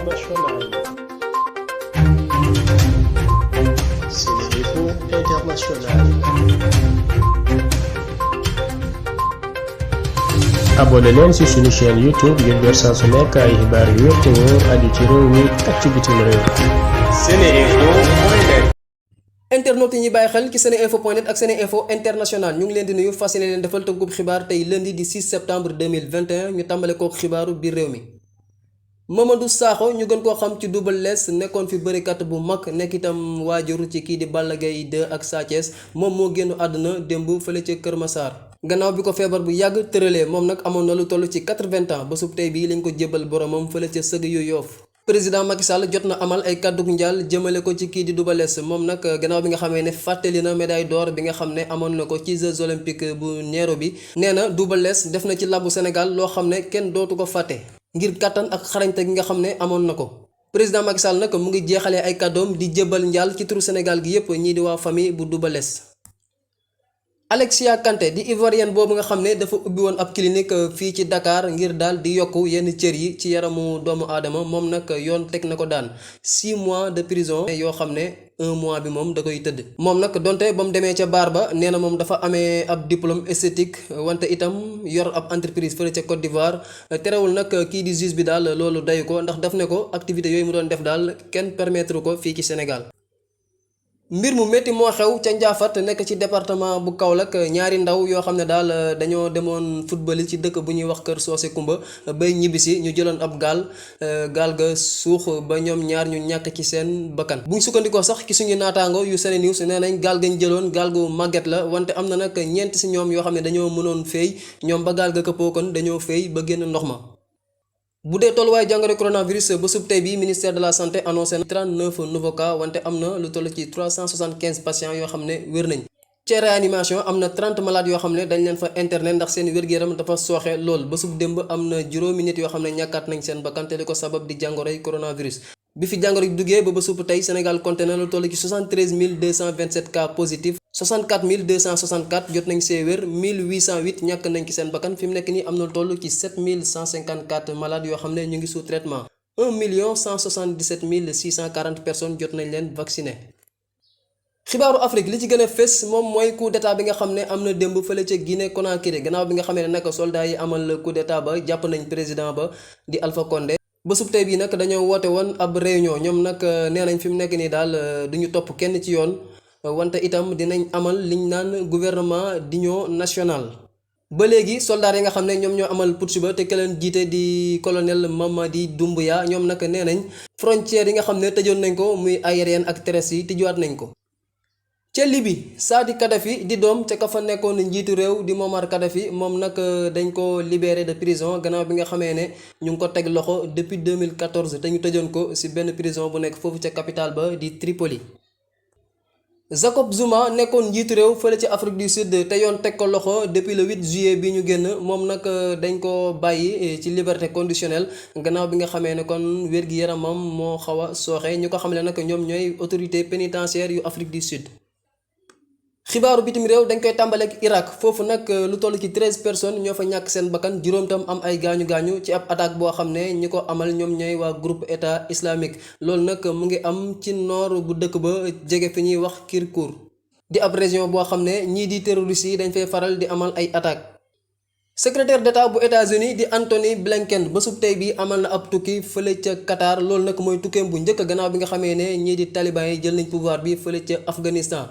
internationale. SeneInfo International. abonné leen ci suñu chaîne YouTube ngir jot saa su nekk ay xibaar yu wér te wóor aju ci réew mi ak ci bitim réew. SeneInfo.net. internet yi ñuy bàyyi xel ci SeneInfo.net ak SeneInfo International ñu ngi leen di nuyu fas yéene leen defal tëggub xibaar tey lundi di 6 septembre 2021 ñu tàmbale kook xibaaru biir réew mi. Mamadou Sakho ñu gën koo xam ci Double Less nekkoon fi bërikat bu mag nekk itam waajur ci kii di Balla Gaye 2 ak Sa Thiès moom moo génn àdduna démb fële ca Kër Massar. gannaaw bi ko feebar bu yàgg tëralee moom nag amoon na lu toll ci 80 ans ba sub tey bii lañ ko jébbal boromam fële ca sëg yu Yoff. président Macky Sall jot na amal ay kàddug njaal jëmale ko ci kii di Double Less moom nag gannaaw bi nga xamee ne fàttali na médaille d'or bi nga xam ne amoon na ko ci Jeux olympiques bu Nairobi nee na Double Less def na ci làmbu Sénégal loo xam ne kenn dootu ko fàtte ngir kàttan ak xarañte gi nga xam ne amoon na ko. président Macky Sall nag mu ngi jeexalee ay kàddoom di jébbal njaal ci turu Sénégal gi yépp ñii di waa famille bu Double Less. Alexia Kanté di ivoirienne boobu nga xam ne dafa ubbi woon ab clinique fii ci Dakar ngir daal di yokk yenn cër yi ci yaramu doomu aadama moom nag yoon teg na ko daan 6 mois de prison yoo xam ne 1 mois bi moom da koy tëdd. moom nag donte ba mu demee ca baar ba nee na moom dafa amee ab diplôme esthétique wante itam yor ab entreprise fële ca Côte d'Ivoire terewul nag kii di juge bi daal loolu dayu ko ndax daf ne ko activité yooyu mu doon def daal kenn permettre ko fii ci Sénégal. mbir mu métti moo xew ca Ndiafate nekk ci département bu Kaolack ñaari ndaw yoo xam ne daal dañoo demoon football ci dëkk bu ñuy wax Kër Socé Kumba bay ñibbisi ñu jëloon ab gaal ga suux ba ñoom ñaar ñu ñàkk ci seen bakkan. buñ sukkandikoo sax ci suñu naataango yu Sene News nee nañ gaal gañ jëloon gaal gu màgget la wante am na nag ñeent si ñoom yoo xam ne dañoo mënoon féey ñoom ba gaal ga këppoo kon dañoo féey ba génn ndox ma. bu dee tolluwaay jàngoro coronavirus ba sub tey bi ministère de la santé annoncé na 39 nouveaux cas wante am na lu toll ci 375 patients yoo xam ne wér nañ. ci réanimation am na 30 malades yoo xam ne dañ leen fa internet ndax seen wér-gu-yaram dafa sooxe lool ba sub démb am na juróomi nit yoo xam ne ñàkkaat nañ seen bakkan te li ko sabab di jàngoroy coronavirus. bi fi jàngoro yi duggee ba sub tey Sénégal compté na lu toll ci 73 227 cas positifs 64 264 jot nañ see wér 1808 ñàkk nañ ci seen bakkan fi mu nekk nii am na lu toll ci 7154 malades yoo xam ne ñu ngi sous traitement 1 177 640 personnes jot nañ leen vacciné. xibaaru Afrique li ci gën a fés moom mooy coup d'état bi nga xam ne am na démb fële ca Guinée Conakry gannaaw bi nga xamee ne nag soldats yi amal coup d'état ba jàpp nañ président ba di Alpha Condé. ba sub tey bii nag dañoo woote woon ab réunion ñoom nag nee nañ fi mu nekk nii daal duñu topp kenn ci yoon wante itam dinañ amal liñ naan gouvernement d'union nationale. ba léegi soldats yi nga xam ne ñoom ñoo amal putsch ba te ka leen jiite di colonel Mamadi Doumbouya ñoom nag nee nañ frontières yi nga xam ne tëjoon nañ ko muy aérienne ak terrestre yi tijjuwaat nañ ko. ca Libye Saadi Kadhafi di doom ca ka fa nekkoon njiitu réew di Muammar Kadhafi moom nag dañ ko libéré de prison gannaaw bi nga xamee ne ñu ngi ko teg loxo depuis 2014 te ñu tëjoon ko ci benn prison bu nekk foofu ca capitale ba di Tripoli. Jacob Zuma nekkoon njiitu réew fële ci Afrique du Sud te yoon teg ko loxo depuis le 8 juillet bi ñu génn moom nag dañ ko bàyyi ci liberté conditionnelle gannaaw bi nga xamee ne kon wér-gi-yaramam moo xaw a sooxe ñu ko xamle nag ñoom ñooy autorité pénitentiaire yu Afrique du Sud. xibaaru bitim réew dañ koy tàmbaleek Irak foofu nag lu toll ci 13 personnes ñoo fa ñàkk seen bakkan juróom tam am ay gaañu-gaañu ci ab attaque boo xam ne ñi ko amal ñoom ñooy waa groupe état islamique loolu nag mu ngi am ci nord bu dëkk ba jege fi ñuy wax Kirkouk di ab région boo xam ne ñii di terroristes yi dañ fay faral di amal ay attaque. secrétaire d'état bu États-Unis di Anthony Blinken ba sub tey bi amal na ab tukki fële ca Qatar loolu nag mooy tukkeem bu njëkk gannaaw bi nga xamee ne ñii di taliban yi jël nañ pouvoir bi fële ca Afghanistan.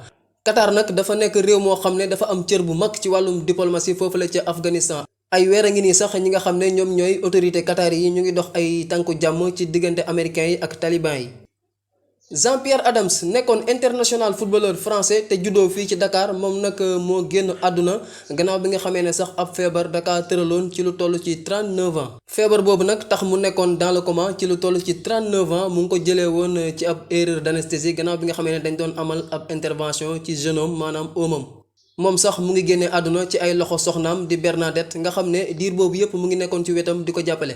Qatar nag dafa nekk réew moo xam ne dafa am cër bu mag ci wàllum diplomatie foofu la ca Afghanistan ay weer a ngi nii sax ñi nga xam ne ñoom ñooy autorité Qatar yi ñu ngi dox ay tànku jàmm ci diggante américains yi ak taliban yi. Jean-Pierre Adams nekkoon international footballeur français te juddoo fii ci Dakar moom nag moo génn àdduna gannaaw bi nga xamee ne sax ab feebar daka tëraloon ci lu toll ci 39 ans. feebar boobu nag tax mu nekkoon dans le coma ci lu toll ci 39 ans mu ngi ko jëlee woon ci ab erreur d'anesthésie gannaaw bi nga xamee ne dañ doon amal ab intervention ci jeune homme maanaam oomam. moom sax mu ngi génnee àdduna ci ay loxo soxnaam di Bernadette nga xam ne diir boobu yépp mu ngi nekkoon ci wetam di ko jàppale.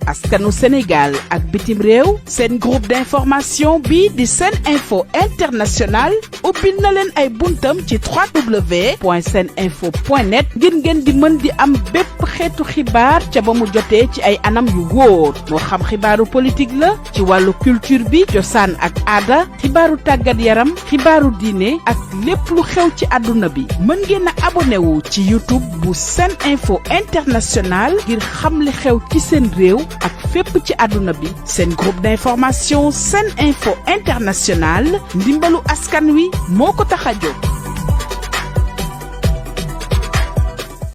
askanu Sénégal ak bitim réew seen groupe d'information bi di Sen Info International ubbil na leen ay buntam ci www.seninfo.net ngir ngeen di mën di am bépp xeetu xibaar ca ba mu jotee ci ay anam yu wóor moo xam xibaaru politique la ci wàllu culture bi cosaan ak aada xibaaru tàggat yaram xibaaru diine ak lépp lu xew ci àdduna bi mën ngeen a abonné wu ci YouTube bu Sen Info International ngir xam li xew ci seen réew ak fépp ci àdduna bi seen groupe d'information Sen Info International ndimbalu askan wi moo ko tax a jóg.